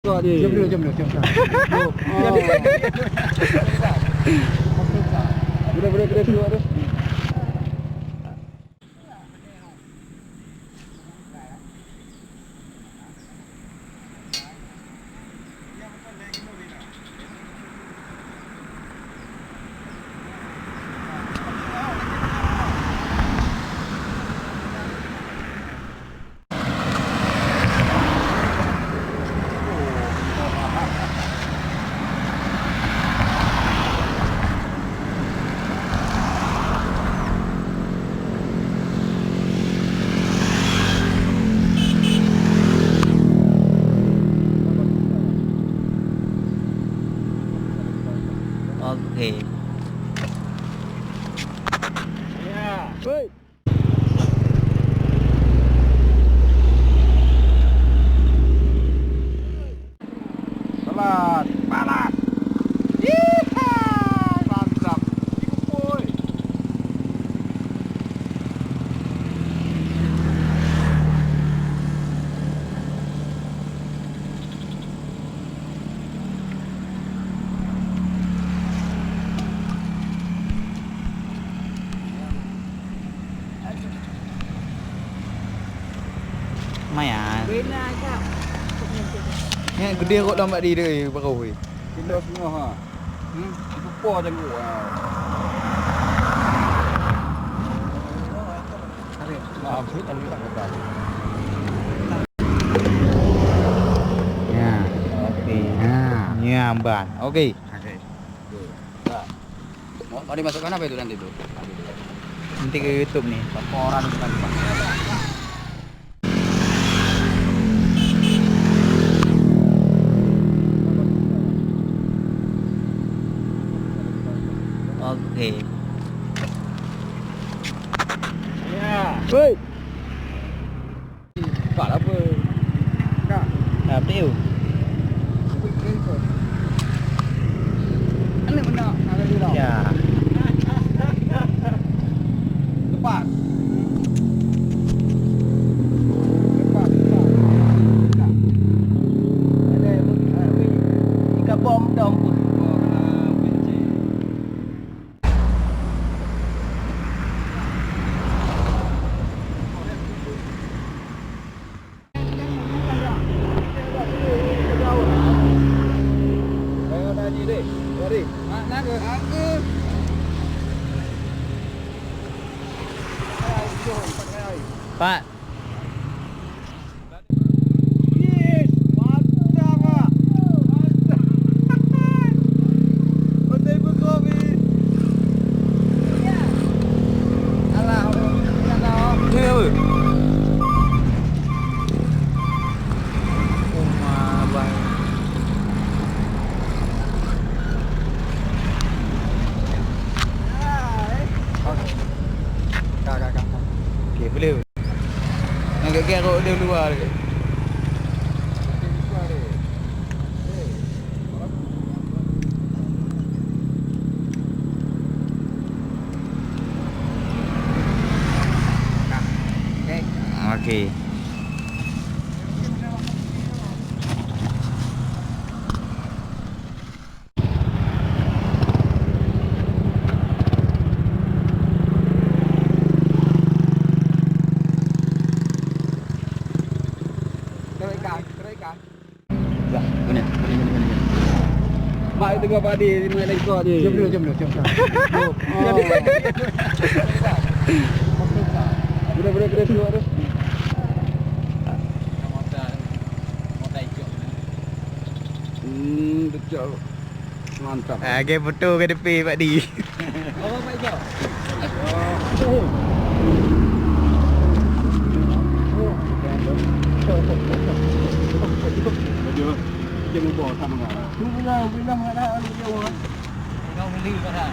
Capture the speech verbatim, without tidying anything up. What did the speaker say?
Jom dulu, jom dulu, jom, jom. Boleh, boleh, boleh, boleh. Oke. Ya. Hei. Pelan, panas. Yeehaw, mantap. Cukup, boy. Lumayan. Bena ajak. Nyan gede kot lom bak di deh, baroh weh. Kilo setengah, ha. Hmm, itu po janggut, ha. Maaf, saya tak minta kata. Ya. Oke. Ya, nyan ban. Oke. Oke. Oke. Dah. Mau, mau dimasukkan apa itu nanti tuh? Nanti ke YouTube nih. Laporan bukan, Pak. Oke. Ya. Woi. Pak apa? Kak. Nah, P U. Anak mana? Ada di dalam. Ya. Lepas. Lepas, lepas. Ada, eh, weh. Ikan bom dong. Oh, kena benci. Pak. Yes, mantap, Pak. Mantap. Betul betul, Bi. Alah, alah. Ini apa? Oh, abang. Ka, ka, ka. Okey, boleh. Nak gagak rot dia luar ke? Okey. Terus ikan, terus ikan. Dah, mana? Mana, mana, mana? Mak itu kau padi, lima ekor je. Jom dulu, jom dulu, jom, jom. Jom. Oh. Boleh, boleh, boleh, keluar tu. Hmm, betul. Mantap. Ah, lagèe foto ka tepi Pak Di. Apa Pak Ijau? Dia ubah tak mengarah. Tu benar, benar mengarah anu jauh, ah. Kau beli kat sana.